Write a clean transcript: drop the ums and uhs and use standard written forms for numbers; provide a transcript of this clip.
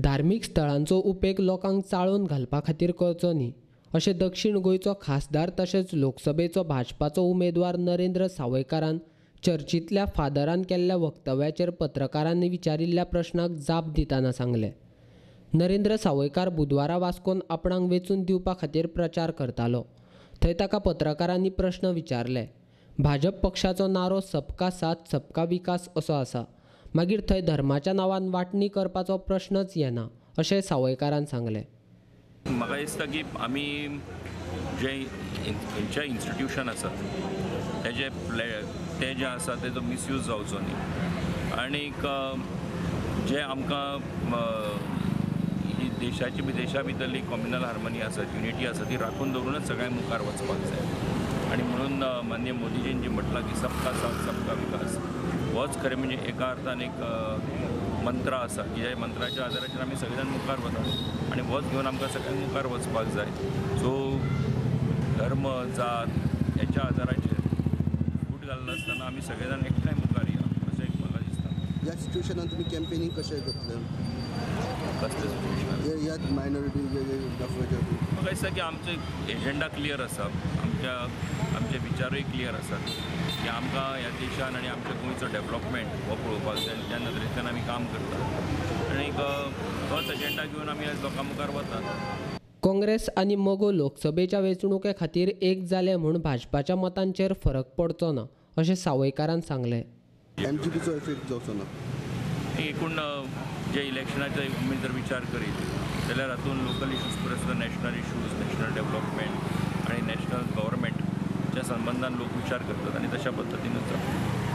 धार्मीक स्थळांचो उपेग लोकांक चाळोवन घालपा खातीर करचो न्ही अशें दक्षिण गोंयचो खासदार तशेंच लोकसभेचो भाजपाचो उमेदवार नरेंद्र सावयकारान चर्चींतल्या फादरान केल्ल्या वक्तव्याचेर पत्रकारांनी विचारिल्ल्या प्रश्नाक जाप दितना सांगलें. नरेंद्र सावयकार बुधवारा वास्कोन आपणाक वेंचून दिवपा खातीर प्रचार करतालो. थंय ताका पत्रकारांनी प्रश्न विचारले. भाजप पक्षाचो नारो सबका साथ सबका विकास असो आसा, मागीर थंय धर्माच्या नांवान वांटणी करपाचो प्रश्नच येना अशें सावयकारान सांगलें. म्हाका दिसता की आमी जे खंयच्या इन्स्टिट्यूशन आसा तेजे ते जे आसा तेजो मिसयूज जावचो न्ही आनीक जे आमकां ही देशाची देशा भितरली कॉम्युनल हार्मनी आसा, युनिटी आसा, ती राखून दवरूनच सगळ्यांक मुखार वचपाक जाय. आनी म्हणून माननीय मोदीजीन जी म्हटलां की सबका साथ सबका विकास होच खरें म्हणजे एका अर्थान एक मंत्र आसा की ज्या मंत्राच्या आदाराचेर आमी सगळे जाण मुखार वतात आनी होच घेवन आमकां सगळ्यांक मुखार वचपाक जाय. सो धर्म जात हेच्या आदाराचेर फूट घालनासतना आमी सगळे जाण एकठांय मुखार या अशें एक म्हाका दिसता. ह्या सिट्युएशनान तुमी कॅम्पेनींग कशें करतले? कसलें सिट्युएशन? ह्या मायनॉरिटी म्हाका दिसता की आमचो एजेंडा क्लियर आसा, आमचे विचारूय क्लियर आसात की आमकां ह्या देशान आनी आमच्या गोंयचो डेवलपमेंट हो पळोवपाक जाय आनी त्या नदरेंतल्यान आमी काम करतात आनी तोच एजेंडा घेवन आमी आयज लोकां मुखार वतात. काँग्रेस आनी मगो लोकसभेच्या वेंचणुके खातीर एक जाले म्हूण भाजपाच्या मतांचेर फरक पडचो ना अशें सावयकारान सांगलें. एमजीपीचो इफेक्ट जावचो ना. एकूण जे इलेक्शनाचे आमी जर विचार करीत जाल्यार हातूंत लोकल इश्यूज परस नॅशनल इश्यूज, नॅशनल डेवलपमेंट आनी नॅशनल गव्हर्मेंटच्या संबंदान लोक विचार करतात आनी तशा पद्दतीनूच जाता.